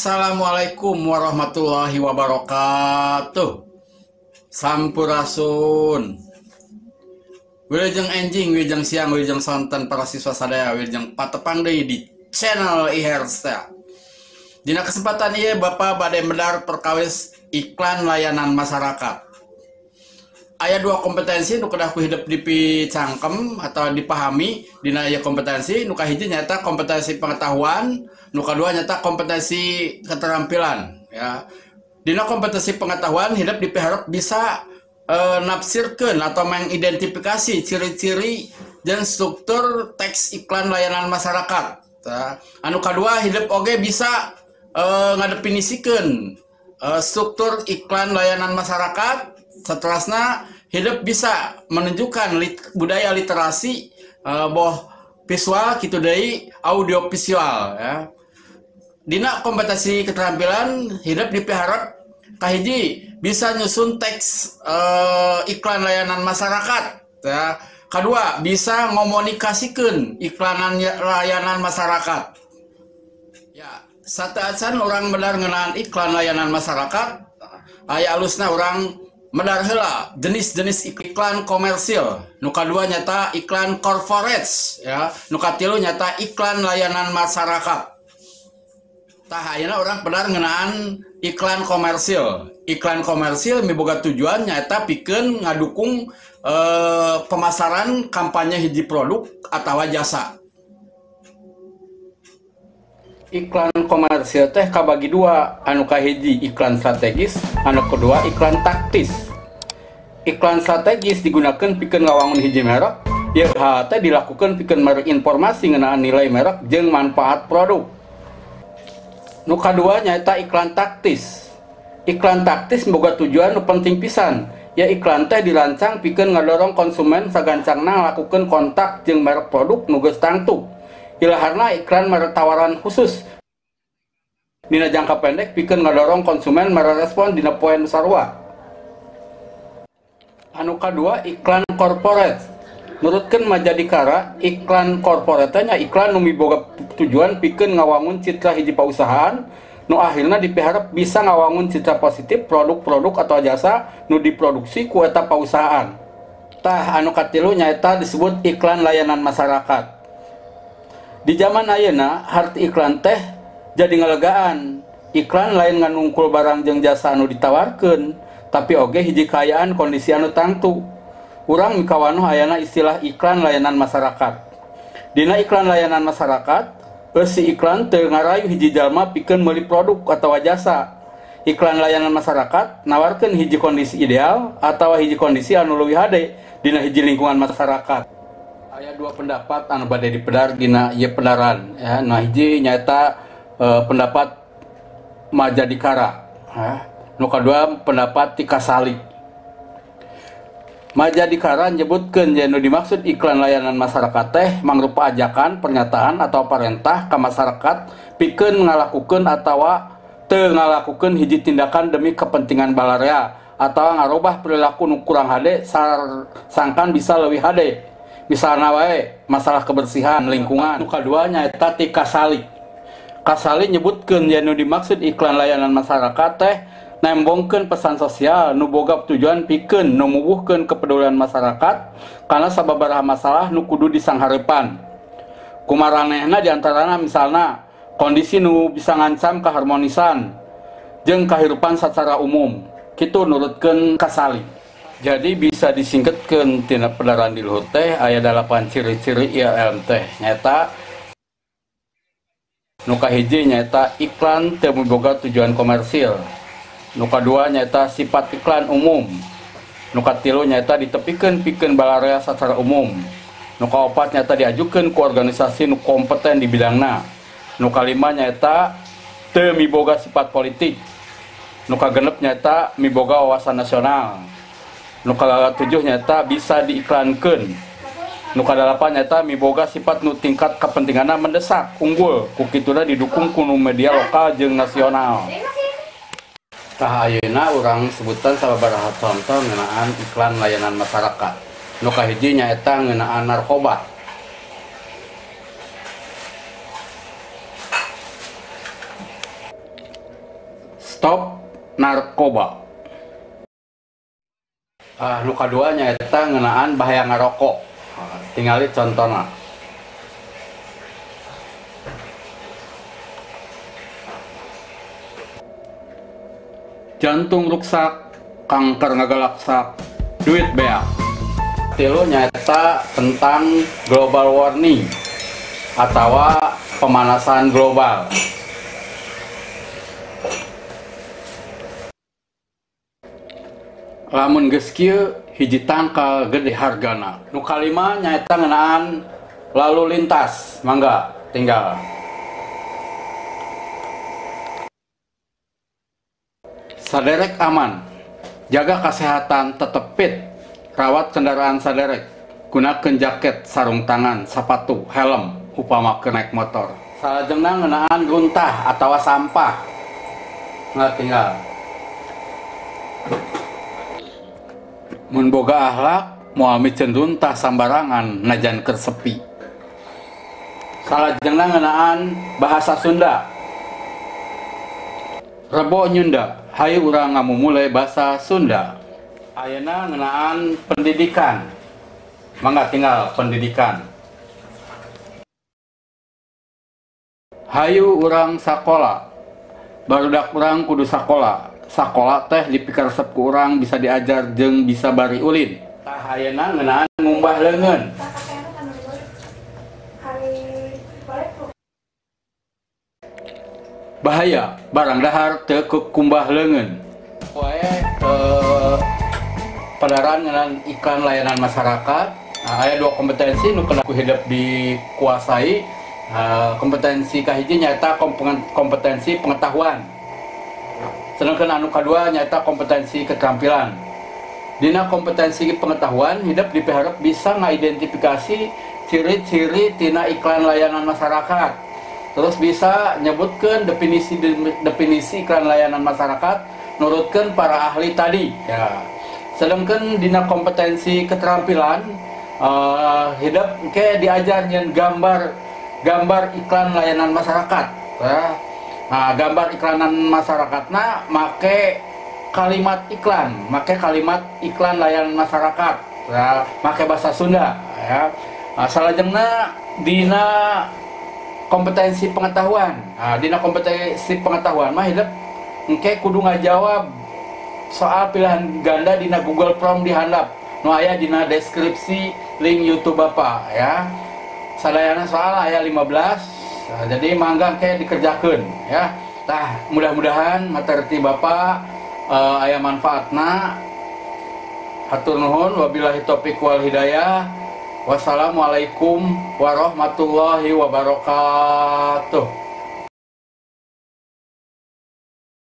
Assalamualaikum warahmatullahi wabarakatuh. Sampurasun. Wilujeng enjing, wilujeng siang, wilujeng sonten para siswa sadaya, wilujeng patepang deui di channel iHairstyle. Dina kesempatan ieu Bapak bade medar perkawis iklan layanan masyarakat. Aya dua kompetensi nu kedah ku hidep dipicangkem atau dipahami dina ieu kompetensi. Nu kahiji nyaeta kompetensi pengetahuan, nu kadua nyaeta kompetensi keterampilan ya. Dina kompetensi pengetahuan hidep dipiharep bisa nafsirkeun atau mengidentifikasi ciri-ciri dan struktur teks iklan layanan masyarakat. Anu kadua hidep oge bisa ngadefinisikeun struktur iklan layanan masyarakat. Seterusnya hidup bisa menunjukkan budaya literasi boh visual kitu deui audio visual ya. Dina kompetensi keterampilan hidup dipiharep kahiji bisa nyusun teks iklan layanan masyarakat ya. Kedua bisa ngomunikasikeun iklanan layanan masyarakat ya. Sateuacan urang medar ngeunaan iklan layanan masyarakat, aya alusna urang medar heula jenis-jenis iklan komersil. Nu kadua nyata iklan corporate ya, nu katilu nyata iklan layanan masyarakat. Tah ayeuna urang medar ngeunaan iklan komersil. Iklan komersil miboga tujuan nyata pikeun ngadukung pemasaran kampanye hiji produk atawa jasa. Iklan komersil teh kabagi dua, anu kahiji iklan strategis, anu kedua iklan taktis. Iklan strategis digunakan pikeun ngawangun hiji merek, ieu hal teh dilakukan pikeun mere informasi ngeunaan nilai merek jeung manfaat produk. Nu kadua nyaeta iklan taktis. Iklan taktis boga tujuan nu penting pisan. Ya iklan teh dirancang pikeun ngadorong konsumen sagancangna ngalakukeun kontak jeung merek produk nu geus tangtu. Ilaharna iklan mere tawaran khusus dina jangka pendek pikeun ngadorong konsumen mere respon dina poe nu sarua. Anu kadua iklan corporate. Nurutkeun Majadikara, iklan corporate nya iklan nu miboga tujuan pikeun ngawangun citra hiji pausahaan nu akhirna dipiharep bisa ngawangun citra positif produk-produk atau jasa nu diproduksi ku eta pausahaan. Tah anu katilu nyaeta disebut iklan layanan masyarakat. Di zaman ayeuna harti iklan teh jadi ngalegaan. Iklan lain nganungkul barang jeung jasa anu ditawarkeun, tapi oge hiji kaayaan kondisi anu tangtu. Urang mikawanoh ayana istilah iklan layanan masyarakat. Dina iklan layanan masyarakat, eusi iklan teu ngarayu hiji jalma pikeun meuli produk atawa jasa. Iklan layanan masyarakat nawarkeun hiji kondisi ideal atawa hiji kondisi anu leuwih hade dina hiji lingkungan masyarakat. Aya dua pendapat anu bade dipedar dina ieu pedaran ya. Nu hiji nyaeta pendapat Majadikara ya. Nu kadua pendapat ti Kasali. Majadikara nyebutkeun yen nu dimaksud iklan layanan masyarakat teh mangrupa ajakan, pernyataan atau parentah ka masyarakat pikeun ngalakukeun atawa teu ngalakukeun hiji tindakan demi kepentingan balarea atawa ngarobah perilaku nu kurang hade sangkan bisa leuwih hade. Misalna wae masalah kebersihan lingkungan. Nu kadua nyaeta ti Kasali. Kasali nyebutkeun yen nu dimaksud iklan layanan masyarakat teh nembongkeun pesan sosial nu boga tujuan pikeun numuwuhkeun kepedulian masyarakat kana sababaraha masalah nu kudu disanghareupan. Kumaranehna diantarana misalna kondisi nu bisa ngancam keharmonisan jeung kahirupan sacara umum. Kitu nurutkeun Kasali. Jadi bisa disingkatkeun tina pedaran di luhur teh aya 8 ciri-ciri ILM teh nyaeta nu kahiji nyaeta iklan teu miboga tujuan komersil, nu kadua nyaeta sifat iklan umum, nu katilu nyaeta ditepikeun pikeun balarea sacara umum, nu kaopat nyaeta diajukeun ku organisasi nu kompeten di bidangna, nu kalima nyaeta teu miboga sifat politik, nu kagenep nyaeta miboga wawasan nasional, nu katujuh nyata bisa diiklankeun, nu kadalapan nyata miboga sifat nu tingkat kepentinganna mendesak unggul ku kituna didukung ku media lokal jeung nasional. Tah ayeuna urang sebutan sababaraha contoh ngeunaan iklan layanan masyarakat. Nu kahiji nyaeta ngeunaan narkoba. Stop narkoba. Nu kadua nyaeta ngeunaan bahaya ngarokok. Tingali contona. Jantung ruksak, kanker ngagalaksak, duit beak. Tilu nyaeta tentang global warming atau pemanasan global. Lamun geus kieu hiji tangkal gede hargana. Nu kalima nyaeta ngeunaan lalu lintas. Mangga tinggal. Saderek aman, jaga kesehatan tetep fit, rawat kendaraan saderek, gunakan jaket, sarung tangan, sepatu, helm, upama keur naik motor. Salajengna ngeunaan runtah atawa sampah. Nah, tinggal. Mun boga akhlak, moal miceun runtah sambarangan najan keur sepi. Salajengna ngeunaan bahasa Sunda. Rebo Nyunda, hayu urang ngamumule bahasa Sunda. Ayeuna ngeunaan pendidikan. Mangga tinggal pendidikan. Hayu urang sakola. Barudak urang kudu sakola. Sakola teh dipikaresep ku urang bisa diajar jeung bisa bari ulin. Tah ayeuna ngeunaan ngumbah leungeun. Bahaya barang dahar teu kukumbah leungeun. Wae padaran ngeunaan iklan layanan masyarakat. Nah, aya dua kompetensi nu kena ku hidup dikuasai. Kompetensi kahiji nyaeta kompetensi pengetahuan. Sedangkan anu kadua nyaeta kompetensi keterampilan. Dina kompetensi pengetahuan hidup dipiharep bisa ngaidentifikasi ciri-ciri tina iklan layanan masyarakat. Terus bisa nyebutkan definisi iklan layanan masyarakat nurutkan para ahli tadi ya. Sedangkan dina kompetensi keterampilan hidup ke diajarnya gambar iklan layanan masyarakat ya. Nah, gambar iklanan masyarakatna make kalimat iklan, make kalimat iklan layanan masyarakat ya, make bahasa Sunda ya. Nah, salajengna dina kompetensi pengetahuan. Nah, dina kompetensi pengetahuan mah hidup engke kudu ngajawab soal pilihan ganda dina Google Form di handap nu aya dina deskripsi link YouTube Bapak ya. Sadayana soal aya 15. Nah, jadi mangga engke dikerjakeun ya. Tah, mudah-mudahan materi Bapak aya manfaatna. Hatur nuhun, wabillahi taufik wal hidayah. Wassalamualaikum warahmatullahi wabarakatuh.